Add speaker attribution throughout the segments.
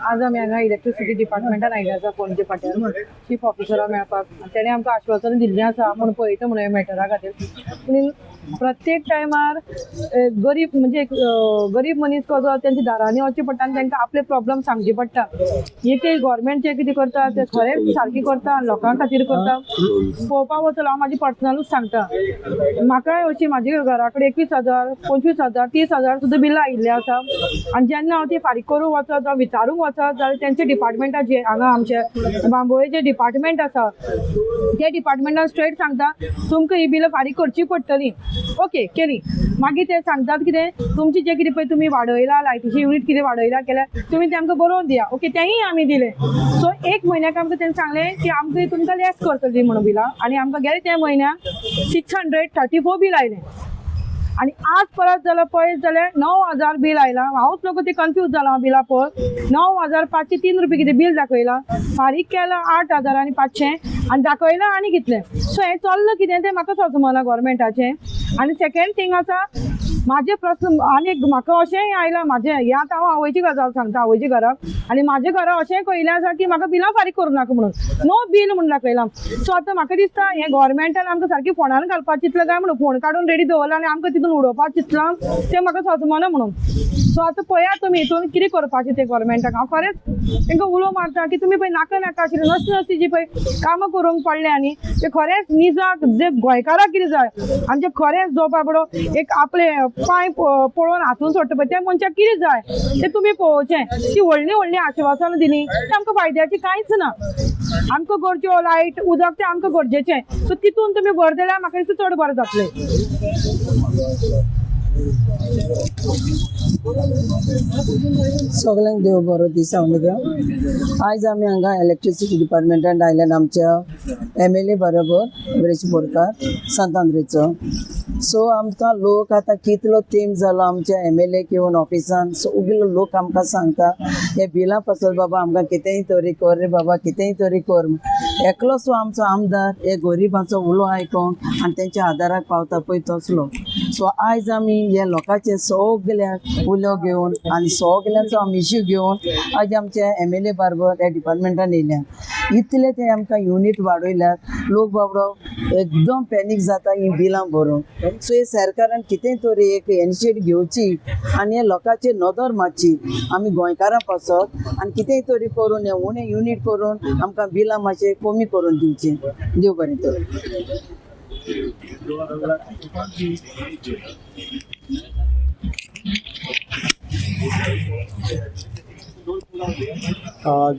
Speaker 1: आज आमी हांगा इलेक्ट्रिसिटी डिपार्टमेंटान आयिल्ले आसा पणजे पाट्यार चीफ ऑफिसरा मेळपाक. आनी तेणें आमकां आश्वासन दिल्लें आसा, आपूण पळयता म्हणून ह्या मॅटरा खातीर. पूण प्रत्येक टायमार गरीब म्हणजे एक गरीब मनीस कसो तेंच्या दारांनी वचचें पडटा आनी तांकां आपले प्रॉब्लम सांगचे पडटा. एक एक गव्हर्मेंट जें कितें करता तें खरेंच सारकें करता आनी लोकां खातीर करता. पळोवपाक वचलो, हांव म्हाजी पर्सनलूच सांगता, म्हाकाय अशी म्हाजे घरा कडेन 21,000, 25,000, 30,000 सुद्दां बिलां आयिल्लीं आसा. आनी जेन्ना हांव ती फारीक करूंक वचत जावं विचारूंक वचत जाल्यार तेंचे डिपार्टमेंटा जे हांगा आमचे बांबोळे जे डिपार्टमेंट आसा त्या डिपार्टमेंटान स्ट्रेट सांगता, तुमकां ही बिलां फारीक करची पडटली. ओके केली. मागीर ते सांगतात कितें, तुमची जे कितें पळय तुमी वाडयला लायटीचे युनीट कितें वाडयला केल्यार तुमी ते आमकां बरोवन दिया. ओके, तेंय आमी दिलें. सो एक म्हयन्याक आमकां तेणें सांगलें की आमकां तुमकां लेस करतली म्हणून बिलां आनी आमकां गेले त्या म्हयन्याक 634 बील आयलें. आनी आज परत जाल्यार पळयत जाल्यार 9,000 बील आयलां. हांवूच नको ते कन्फ्यूज जालां हांव बिलां पळोवन. 9,503 रुपया कितें बील दाखयलां, फारीक केलां 8,500 आनी दाखयलां आनी कितलें. सो हें चल्लां कितें तें म्हाका समजना गव्हर्मेंटाचें. आनी सेकेंड थींग आसा म्हाजे प्रस्न आनी एक म्हाका अशेंय आयलां म्हाजें, हें आतां हांव आवयची गजाल सांगता, आवयच्या घराक आनी म्हाज्या घरा अशेंय कळिल्लें आसा की म्हाका बिलां फारीक करूं नाका म्हणून, नो बील म्हणून दाखयलां. सो आतां म्हाका दिसता हें गव्हर्मेंटान आमकां सारकें फोंडान घालपाक चिंतलां काय म्हणून, फोंड काडून रेडी दवरला आनी आमकां तितून उडोवपाक चिंतलां तें म्हाका समजना म्हणून. सो आतां पळयात तुमी हितून कितें करपाचें तें गव्हर्मेंटाक. हांव खरेंच तांकां उलो मारता की तुमी पळय नाका नाका आशिल्लें नसती नसती जी पळय कामां करूंक पडलें आनी ते खरेंच निजाक जे गोंयकाराक कितें जाय आनी जे खरेंच जो बाबडो एक आपले पांय पळोवन हातून सोडटा पळय त्या मनशाक कितें जाय तें तुमी पळोवचें. ती व्हडलीं व्हडलीं आश्वासनां दिलीं तें आमकां फायद्याचीं कांयच ना. आमकां गरज्यो लायट उदक तें आमकां गरजेचें. सो तितून तुमी भर दिल्यार म्हाका दिसता चड बरें जातलें.
Speaker 2: सगळ्यांक देव बरो दीस. हांव आयज आमी हांगा इलेक्ट्रिसिटी डिपार्टमेंटान आयल्यान आमच्या एमएलए बरोबर, विरेश बोरकार सांत आंद्रेचो. सो आमकां लोक आतां कितलो तेंप जालो आमच्या एमएलए येवन ऑफिसान सगलो लोक आमकां सांगता, हे बिलां पासत बाबा आमकां कितेंय तरी कर रे बाबा, कितेंय तरी कर. एकलो सो आमचो आमदार हे गरिबांचो उलो आयकोंक आनी तेंच्या आदाराक पावता पळय तसलो. सो आयज आमी ह्या लोकांचे सगल्याक उलो घेवन आनी सगल्यांचो आमी इश्यू घेवन आज आमच्या एमएलए बरोबर ह्या डिपार्टमेंटान येयल्या. इतले ते आमकां युनीट वाडयल्यात, लोक बाबडो एकदम पॅनीक जाता ही बिलां भरून. सो हे सरकारान कितें तरी एक इनिशिएट घेवची आनी हे लोकांचेर नदर मारची आमी गोंयकारां पासत आनी कितेंय तरी करून हे उणें युनीट करून आमकां बिलां मातशें कमी करून दिवचीं. देव बरें करूं.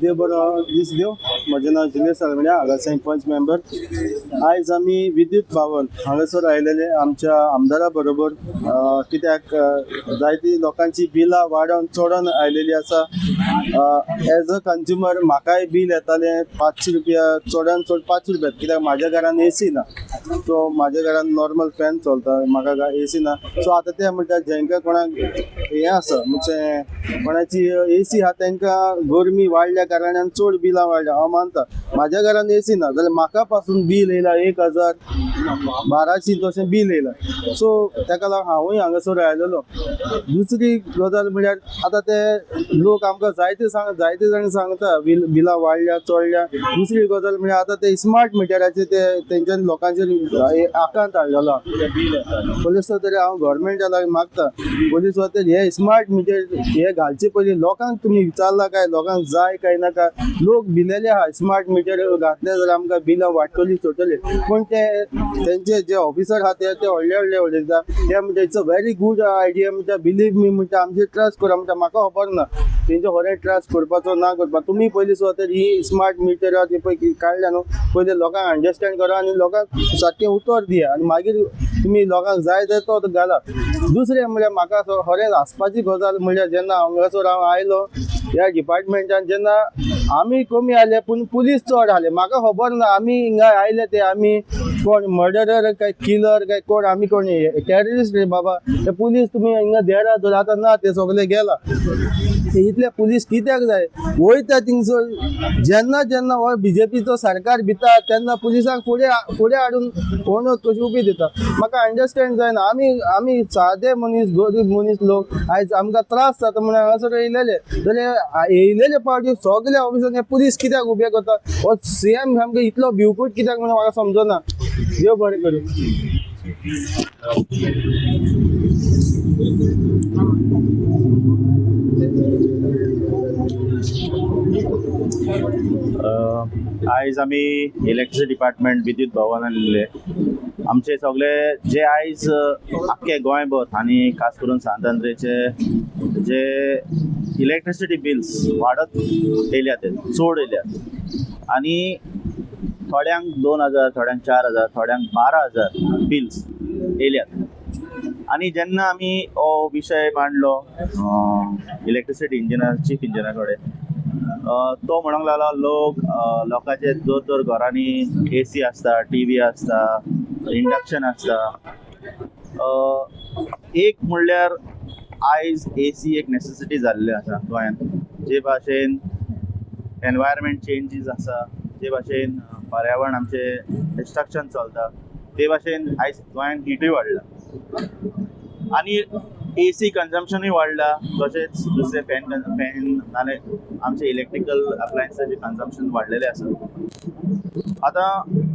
Speaker 3: देव बरो दीस देव. म्हजें नांव जुलियस आलमड्या, हांगासर पंच मेंबर. आयज आमी विद्युत भवन हांगासर आयलेले आमच्या आमदारा बरोबर, कित्याक जायती लोकांची बिलां वाडोवन चडोन आयलेली आसा. एज अ कंज्युमर म्हाकाय बील येतालें 500 रुपया, चडान चड 500 रुपया, कित्याक म्हाज्या घरान एसी ना. सो म्हाज्या घरान नॉर्मल फॅन चलता, म्हाका एसी ना. सो आतां ते म्हणटा जेंकां कोणाक हें आसा, म्हणजे कोणाची एसी आहा तांकां गरमी वाडल्या कारणान चड बिलां वाडल्या. हांव मानता, म्हाज्या घरान एसी ना जाल्यार म्हाका पासून बील येयला 1000, 1200 तशें बील येयला. सो ताका लागून हांवूय हांगासर आयलेलो. दुसरी गजाल म्हळ्यार आतां ते लोक आमकां जायते सांग, जायते जाण सांगता बिलां वाडल्या चडल्या. दुसरी गजाल म्हळ्यार आतां ते स्मार्ट मिटराचे ते तेंच्यानी लोकांचेर आकांत हाडलेलो. पयलीं तरी हांव गव्हर्मेंटा लागीं मागता, पयलीं सुद्दां हे स्मार्ट मिटर हे घालचे पयलीं लोकांक तुमी विचारला काय, लोकांक जाय काय नाका? लोक भिलेले आहा, स्मार्ट मिटर घातले जाल्यार आमकां बिलां वाडटली चडटली. पूण ते तेंचे जे ऑफिसर आहा ते व्हडले व्हडले उलयता. ते म्हणटा it's a very good idea म्हणटा, बिलीव मी म्हणटा, आमचेर ट्रस्ट करा म्हणटा. म्हाका खबर ना तेंचे खरें ट्रस्ट करपाचो ना करपा. तुमी पयलीं सुद्दां ही स्मार्ट मिटरां ती पळय काडल्या न्हू, पयलीं लोकांक अंडरस्टँड करा आनी लोकांक सारकें उतर दिया आनी मागीर तुमी लोकांक जाय ते तो घाला. दुसरें म्हळ्यार म्हाका खरेंच हांसपाची गजाल म्हळ्यार जेन्ना हांगासर हांव आयलो ह्या डिपार्टमेंटान, जेन्ना आमी कमी आयले पूण पुलीस चड आसले. म्हाका खबर ना आमी हिंगा आयले ते आमी कोण मर्डरर काय किलर काय कोण, आमी कोण टेररिस्ट रे बाबा? ते पुलीस तुमी हिंगा देडा धर आतां ना, ते सगळे गेला. ते इतले पुलीस कित्याक जाय? वयता थिंगसर जेन्ना जेन्ना हो बीजेपीचो सरकार भिता तेन्ना पुलिसांक फुडें फुडें हाडून कोणूच कशी उबी दिता, म्हाका अंडरस्टँड जायना. आमी आमी सादे मनीस, गरीब मनीस लोक, आयज आमकां त्रास जाता म्हणून हांगासर येयलेले. जाल्यार येयलेले पावटी सगळे ऑफिसान हे पुलीस कित्याक उबे करता? हो सीएम सामको इतलो भिवकूट कित्याक म्हणून म्हाका समजना. देव बरें करूं.
Speaker 4: आयज आमी इलेक्ट्रिसिटी डिपार्टमेंट विद्युत भवन आयिल्ले. आमचे सगळे जे आयज आख्खे गोंयभर आनी खास करून सांत आंद्रेचे जे इलेक्ट्रिसिटी बिल्स वाडत येयल्या, ते चड येयल्यात आनी थोड्यांक 2000, थोड्यांक 4000, थोड्यांक 12,000 बिल्स येयल्यात. आनी जेन्ना आमी हो विशय मांडलो इलेक्ट्रिसिटी इंजिनियर, चीफ इंजिनियरा कडेन, तो म्हणूंक लागलो लोक लोकांचे जर तर घरांनी एसी आसता, टीवी आसता, इंडक्शन आसता. एक म्हणल्यार आयज एसी एक नेसेसिटी जाल्ली आसा गोंयांत. जे भाशेन एनवायरमेंट चेंजीस आसा, जे भाशेन पर्यावरण आमचें डिस्ट्रक्शन चलता, ते भाशेन आयज गोंयांत हिटूय वाडला आनी एसी कन्जम्पशनूय वाडला. तशेंच दुसरे फॅन फॅन नाल्यार आमचे इलेक्ट्रिकल अप्लायन्साचे कन्जम्पशन वाडलेले आसा. आतां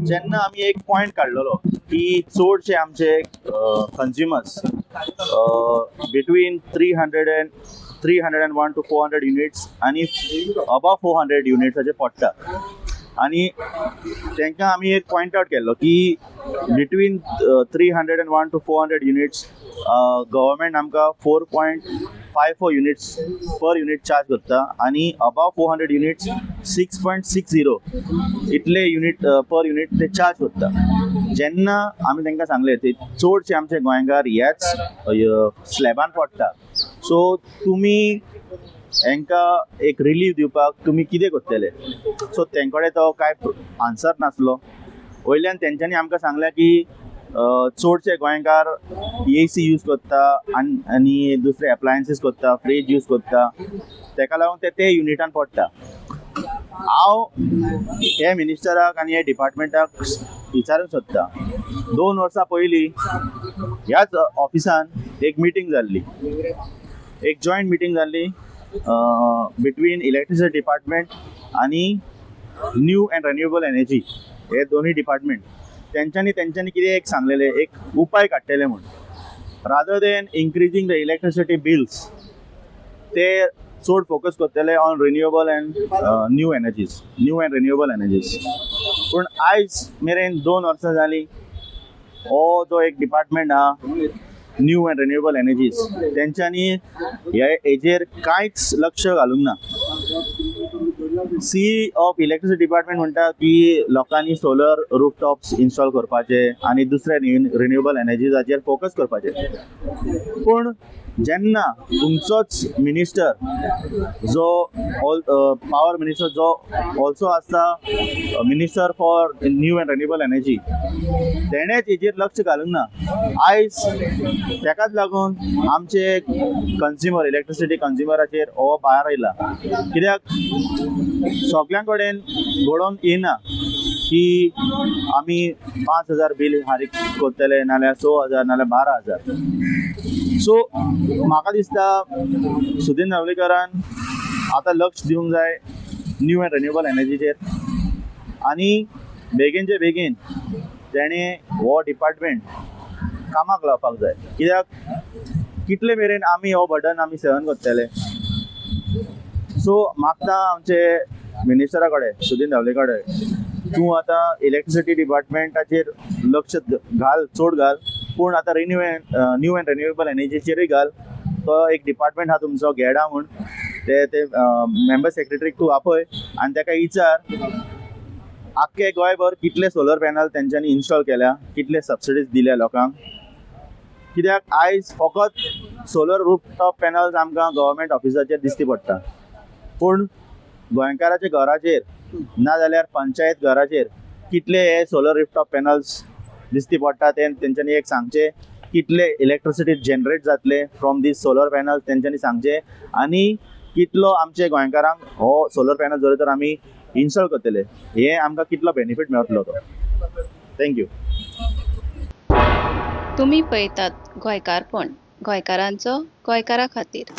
Speaker 4: जेन्ना आमी एक पॉयंट काडलेलो की चडशे आमचे consumers between 301 to 400 units आनी अबाव 400 युनिट्साचे पडटा आनी तांकां आमी एक पॉयंट आउट केल्लो की between 301 to 400 units government आमकां 4.54 units per unit charge करता आनी above 400 units 6.60 इतले युनिट पर युनिट ते चार्ज करता. जेन्ना आमी तांकां सांगलें ते चडशे आमचे गोंयकार ह्याच स्लॅबान पडटा, सो तुमी हांकां एक रिलीफ दिवपाक तुमी कितें करतले? सो तेंचे कडेन तो कांय आन्सर नासलो. वयल्यान तेंच्यांनी आमकां सांगलें की चडशे गोंयकार एसी यूज करता आनी दुसरे एप्लायन्सीस करता, फ्रीज यूज करता, तेका लागून ते ते युनिटान पडटा. हांव हे मिनिस्टराक आनी हे डिपार्टमेंटाक विचारूंक सोदता, 2 वर्सां पयलीं ह्याच ऑफिसान एक मिटींग जाल्ली, एक जॉयंट मिटींग जाल्ली बिटवीन इलेक्ट्रिसिटी डिपार्टमेंट आनी न्यू अँड रिन्युएबल एनर्जी हे दोनूय डिपार्टमेंट. तेंच्यांनी तेंच्यांनी कितें एक सांगलेलें, एक उपाय काडटले म्हूण, rather than increasing the electricity bills ते चड फोकस करतले on renewable and new energies, new and renewable energies. पूण आयज मेरेन 2 वर्सां जालीं, हो जो एक डिपार्टमेंट आहा न्यू अँड रिन्युएबल एनर्जीज, तेंच्यांनी ह्या हेजेर कांयच लक्ष घालूंक ना. सीई ऑफ इलेक्ट्रिसिटी डिपार्टमेंट म्हणटा की लोकांनी सोलर रूफटॉप्स इन्स्टॉल करपाचे आनी दुसरे रिन्युएबल एनर्जीजाचेर फोकस करपाचे. पूण जेन्ना तुमचोच मिनिस्टर जो ऑल पावर मिनिस्टर जो ऑल्सो आसता minister for new and renewable energy, तेणेच हेजेर लक्ष घालूंक ना. आयज तेकाच लागून आमचे कन्ज्युमर, इलेक्ट्रिसिटी कन्ज्युमराचेर हो भार आयला, कित्याक सगल्यां कडेन घडोवन येना की आमी 5000 बील फारीक करतले, नाल्यार 6000, नाल्यार 12,000. सो म्हाका दिसता सुदीन नावलेकरान आतां लक्ष दिवंक जाय न्यू अँड रिन्युएबल एनर्जीचेर आनी बेगीनचे बेगीन तेणें हो डिपार्टमेंट कामाक लावपाक जाय, कित्याक कितले मेरेन आमी हो बर्डन आमी सहन करतले? सो मागता आमचे मिनिस्टरा कडेन, सुदीन धावले कडेन, तूं आतां इलेक्ट्रिसिटी डिपार्टमेंटाचेर लक्ष घाल, चड घाल, पूण आतां renew new and renewable एनर्जीचेरूय घाल. तो एक डिपार्टमेंट आहा तुमचो गेडा म्हूण, ते ते मेंबर सेक्रेटरीक तूं आपय आनी ताका विचार, आख्खे गोंयभर कितले सोलर पॅनल तेंच्यांनी इन्स्टॉल केल्या, कितले सबसिडीज दिल्या लोकांक. कित्याक आयज फकत सोलर रूफटॉप पॅनल्स आमकां गव्हर्मेंट ऑफिसाचेर दिश्टी पडटा, पूण गोंयकाराच्या घराचेर ना जाल्यार पंचायत घराचेर कितले हे सोलर रूफटॉप पॅनल्स दिसती पडटा तें तेंच्यांनी एक सांगचें, कितले इलेक्ट्रिसिटी जनरेट जातले फ्रॉम these solar panel तेंच्यांनी सांगचें आनी कितलो आमचे गोंयकारांक हो सोलर पॅनल जर तर आमी इन्स्टॉल करतले हे आमकां कितलो बेनिफीट मेळटलो तो. Thank you.
Speaker 5: तुमी पळयतात गोंयकारपण, गोंयकारांचो गोंयकारा खातीर.